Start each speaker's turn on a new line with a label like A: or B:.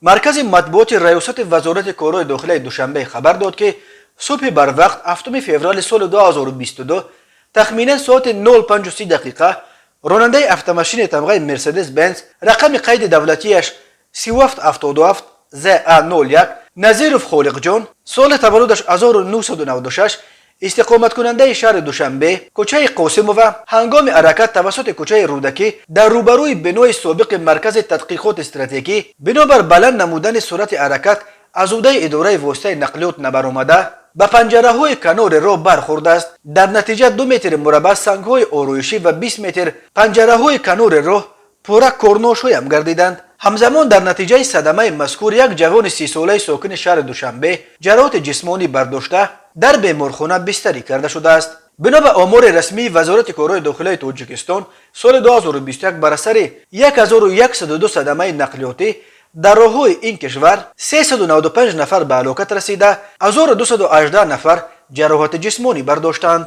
A: Маркази матбуоти Раёсати Вазорати корҳои дохилаи Душанбе хабар дод, ки субҳи барвақт 7 феврали соли 2022 тахминан соати 05:30 дақиқа ронандаи автомашини тамғаи Мерседес Бенз, рақами қайди давлатияш 3777 ЗА 01, Назиров Холиқҷон, соли таваллудаш 1996, истиқоматкунандаи шаҳри Душанбе, кӯчаи Қосимова, ҳангоми ҳаракат тавассути кӯчаи Рӯдакӣ дар рӯбарӯи бинои собиқи Маркази тадқиқоти стратегӣ бинобар баланд намудани суръати ҳаракат аз ӯҳдаи идораи воситаи нақлиёт набаромада, ба панҷараҳои канори роҳ бархӯрдааст. Дар натиҷа 2 метри мураббаъ сангҳои ороишӣ ва 20 метр панҷараҳои канори роҳ пурра корношоям гардиданд. Ҳамзамон дар натиҷаи садамаи мазкур як ҷавони 30-солаи сокини шаҳри Душанбе ҷароҳати ҷисмонӣ бардошта, дар беморхона бистарӣ карда шудааст. Бино ба омори расмии Вазорати корҳои дохилаи Тоҷикистон, соли 2021 бар асари 1102 садамаи нақлиётӣ дар роҳҳои ин кишвар 395 нафар ба ҳалокат расида, 1218 нафар ҷароҳати ҷисмонӣ бардоштанд.